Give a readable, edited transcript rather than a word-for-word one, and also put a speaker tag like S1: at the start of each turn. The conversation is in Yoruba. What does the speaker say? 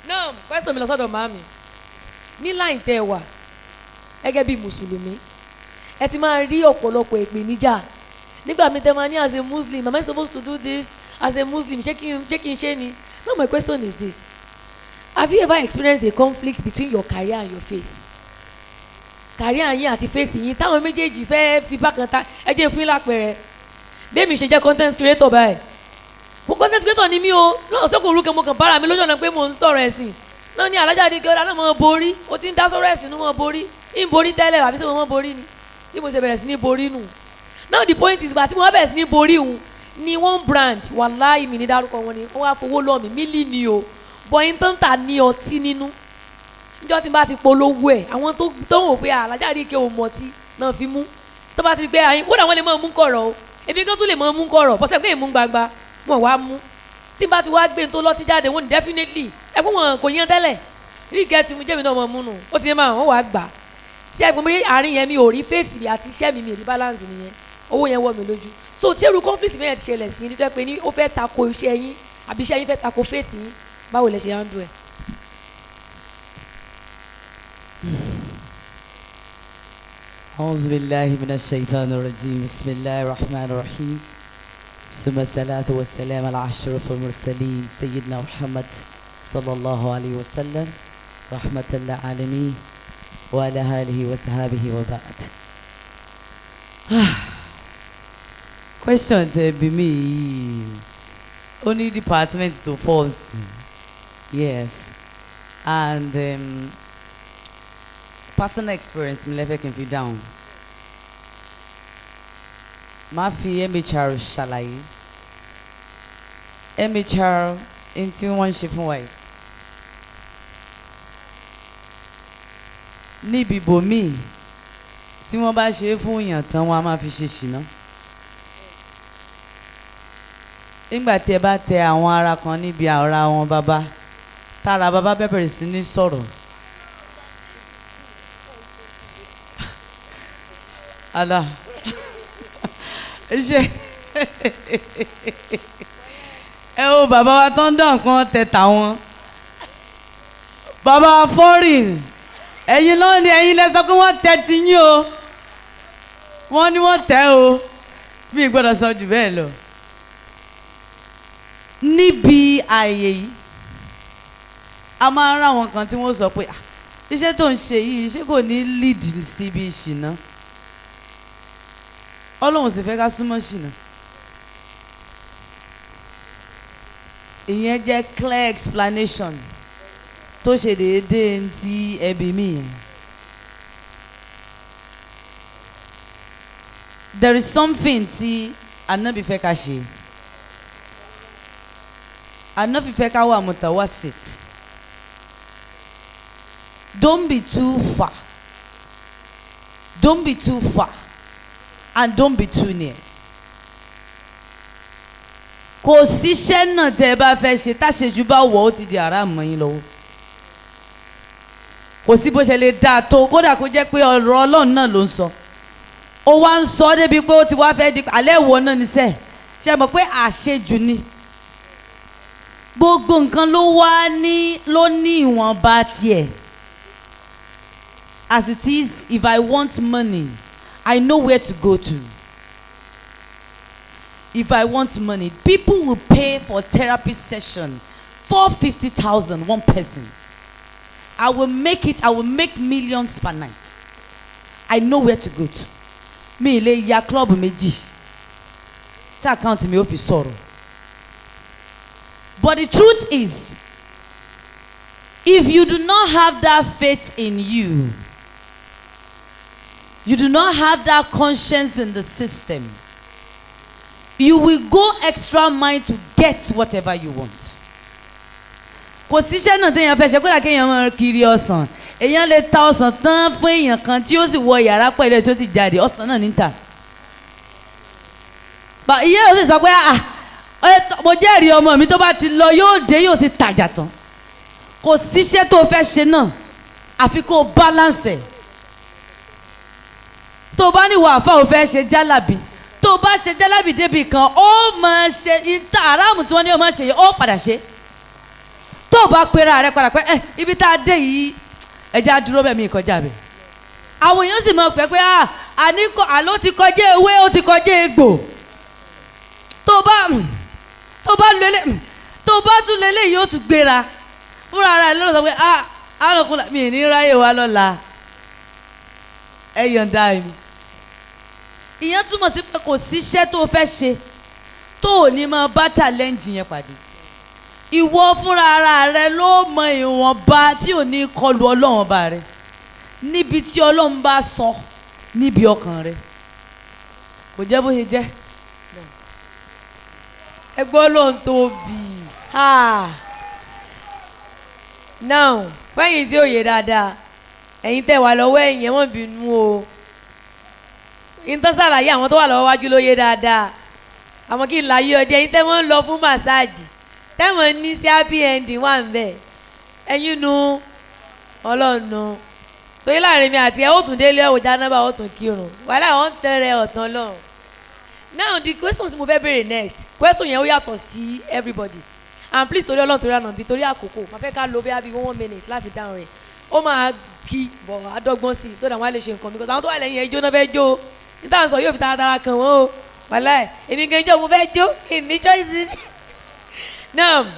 S1: Náà question mi lọ sọ́dọ̀ màmí ní line tẹ́ ẹ wà gẹ́gẹ́ bí mùsùlùmí, ẹ ti máa rí ọ̀pọ̀lọpọ̀ ìpèníjà nígbà mi tẹ́ máa ní, as a Muslim, am I supposed to do this? As a Muslim, ṣé kí n ṣe ni? Now my question is this: have you ever experienced a conflict between your career and your faith? Career yín àti faith yín, táwọn méjèèjì fẹ́ fi bákan ta. Ẹ jẹ́ n fún yín lápẹẹrẹ bí èmi ṣe jẹ́ content creator báyìí. Mo content creator ni mí o. Lọ́wọ́ sọ́kùn orúkọ mo kàn bára mi lójú ọ̀nà pé mò ń sọ̀rọ̀ ẹ̀sìn náà ní alájáde kí ọ̀dà náà mọ̀ borí. Ó ti ń dá sọ̀rọ̀ ẹ̀sìn ní mọ̀ borí, ń borí tẹ́lẹ̀ àbí sọ mọ̀ borí ni bí mo ṣe bẹ̀rẹ̀ sí ní borí nù. Now the point is, ìgbà tí mo wá bẹ̀rẹ̀ sí ní borí òun ni one brand, wàláì mi ní dárúkọ wọn, ni wọ́n wá fowó lọ́ mi mílí ni o bọ̀ yín tó ń tà ní ọtí nínú. Níjọ́ tí n bá ti polówó ẹ̀, àwọn tó ń wò pé alájáde ike ò mọtí náà fi mú tó bá ti gbé àyín kódà, wọ́n lè máa mú kọ̀rọ̀ o. Èmi kan tún lè máa mú kọ̀rọ̀ bọ́sẹ̀ pé èmú gbangba wọn wá mú. Tí n bá ti wá gbé tó lọ́tí jáde, wọn ní definitely ẹ̀kún wọn kò yẹn tẹ́lẹ̀ rí gẹ́tì mu jẹ́mi náà mọ̀ múnú ó ti yẹn máa wọ́n wá gbà. Ṣé ẹ̀gbọ́n mi, àárín yẹn, mi ò rí faith àti iṣẹ́ mi, mi ò rí balance nìyẹn. Owó yẹn wọ̀ mí lójú. So tí irú conflict mẹ́rin ti ṣẹlẹ̀ sí nítorí pé ní ó fẹ́ tako iṣẹ́ yín àbí iṣẹ́ yín fẹ́ tako faith yín, báwo lẹ ṣe handle ẹ̀?
S2: أعوذ بالله من الشيطان الرجيم. بسم الله الرحمن الرحيم. ثم الصلاة والسلام على أشرف المرسلين سيدنا محمد صلى الله عليه وسلم، رحمة للعالمين، وعلى آله وصحبه وبعد. Question tẹ́ bí mi yìí, ó ní department tó fall sí. Yes, and personal experience mi lẹ́fẹ̀ẹ́ kí n fi dáhùn. Máa fi MHR ṣàlàyé. MHR n tí wọ́n ń ṣe fún wa yìí, níbi ibòmíì tí wọ́n bá ṣe é fún èèyàn tán, wọ́n á máa fi ṣe ṣìnà. Nígbà tí ẹ bá tẹ àwọn ara kan níbi ara wọn, bàbá tára bàbá bẹ̀rẹ̀ sí ní sọ̀rọ̀. Allah ṣe ẹ wo bàbá wa tó ń dán nǹkan tẹ tàwọn bàbá foreign. Ẹ̀yin náà ni ẹ̀yin lẹ sọ pé wọ́n tẹ ti yín o. Wọ́n ní wọ́n tẹ o, mi gbọ́dọ̀ sọ jù bẹ́ẹ̀ lọ. Níbi ààyè yìí, a máa ń ráwọn kan tí wọ́n sọ pé, "Ah, iṣẹ́ tó ń ṣe yìí, ṣé kò ní lead síbi ìṣìnà?" Ọlọ́run sì fẹ́ ká súnmọ́ ṣìnà. Ìyẹn jẹ́ clear explanation tó ṣe déédéé ti ẹbí mi yẹn. There is something tí Ànábì fẹ́ ká ṣe. Ànábì fẹ́ ká wà mutawasit. Don't be too far, don't be too far and don't be too near. Kò síṣẹ́ náà tẹ́ ẹ bá fẹ́ ṣe, táṣejù bá wọ̀, ó ti di haram mọ́ yín lọ́wọ́. Kò sí bó ṣe lè dáa tó, kódà kó jẹ́ pé ọ̀rọ̀ Ọlọ́run náà ló ń sọ, ó wá ń sọ débi pé ó ti wá fẹ́ di alẹ́ ìwọ náà níṣẹ́ ṣe mọ̀ pé àṣejù ni. Gbogbo nǹkan ló wá ní, ló ní ìwọ̀nba tiẹ̀. As it is, if I want money, I know where to go to. If I want money, people will pay for therapy session, 450,000 one person. I will make it, I will make millions per night. I know where to go to. Mi lè ya club méjì tí account mi ò fi sọ̀rọ̀. But the truth is, if you do not have that faith in you, you do not have that conscience in the system, you will go extra mile to get whatever you want. Kò síṣẹ́ náà téèyàn fẹ́ ṣe, kódà kéèyàn máa kiri ọsàn, èèyàn lè ta ọsàn tán fún èèyàn kan tí ó sì wọ yàrá pẹ̀lú ẹ̀ tí ó sì jáde, ọsàn náà níta. Ìyá ò sì sọ pé, "Ah, mo jẹ́rìí ọmọ mi, tó bá ti lọ yóò dé, yóò sì tàjà tán." Kò síṣẹ́ tó fẹ́ ṣe náà àfi kó o balance ẹ̀. Tó o bá ní ìwà àfa ò fẹ́ ṣe jálàbí, tó o bá ṣe jálàbí débi kan, ó máa ṣe ìta aráàmù tí wọ́n ní o máa ṣe yìí, ó padà ṣe. Tó Tó o bá pera rẹ padà pé ẹ ibi tá a dé yìí, ẹ jẹ́ á dúró bẹ́ẹ̀, mi kọjá bẹ́ẹ̀. Àwọn èèyàn sì mọ̀ pé àní àló ti kọjá ewé, ó ti kọjá egbò. Tó bá lélẹ̀, tó bá tún lélẹ̀, yóò tún gbéra fúnra ara ẹ̀ lọ́dọ̀, sọ pé àrùnkùn mi ní ráyè wá lọ́la, ẹ yọ̀ǹda mi. Ìyẹn túmọ̀ sí pé kò síṣẹ́ tó fẹ́ ṣe tó ò ní máa bá challenge yẹn pàdé. Ìwọ fúnra ara rẹ ló mọ ìwọ̀nba tí ò ní kọlu Ọlọ́run ọba rẹ, níbi tí Ọlọ́run bá sọ níbi ọkàn rẹ. Kò jẹ́ bó ṣe jẹ́.
S1: Ẹgbọ́n ló ń tóbi. Ah, now, fẹ́yìn sí òye dáadáa, ẹ̀yin tẹ́ wà lọ́wọ́ ẹ̀yìn, ẹ̀ wọ́n bínú o. Ìtàn sàlàyé àwọn tó wà lọ́wọ́ wájú ló yé dáadáa. Àwọn kí n láyé ọdẹ, ẹ̀yin tẹ́ wọ́n ń lọ fún massage, tẹ́ wọ́n ní sí happy ending wà ń bẹ̀, ẹ̀yin nu ọlọ́run torí láàrin mi àti ẹ̀, ó tún délé, ẹ̀ wò jánábà, ó tún kírun, wàhálà wọn tẹ̀rẹ̀ ọ̀tán lọ́run. Now, the question tí mo fẹ́ béèrè next question yẹn, ó yàtọ̀ sí everybody. And please, torí Ọlọ́run, torí àná bí, torí àkókò, màá fẹ́ ká lo bí 1 minute láti dáhùn rẹ̀. Ó máa kí bọ̀ àdọ́gbọ́n sí i so that wọ́n á lè ṣe nǹkan, because àwọn tó wà lẹ́yìn ẹjọ́ náà fẹ́ jó. Níta sọ yóò fi taratara kàn wọ́n o. Wàláì, èmi gan ijó mo fẹ́ jó, ìní choices now.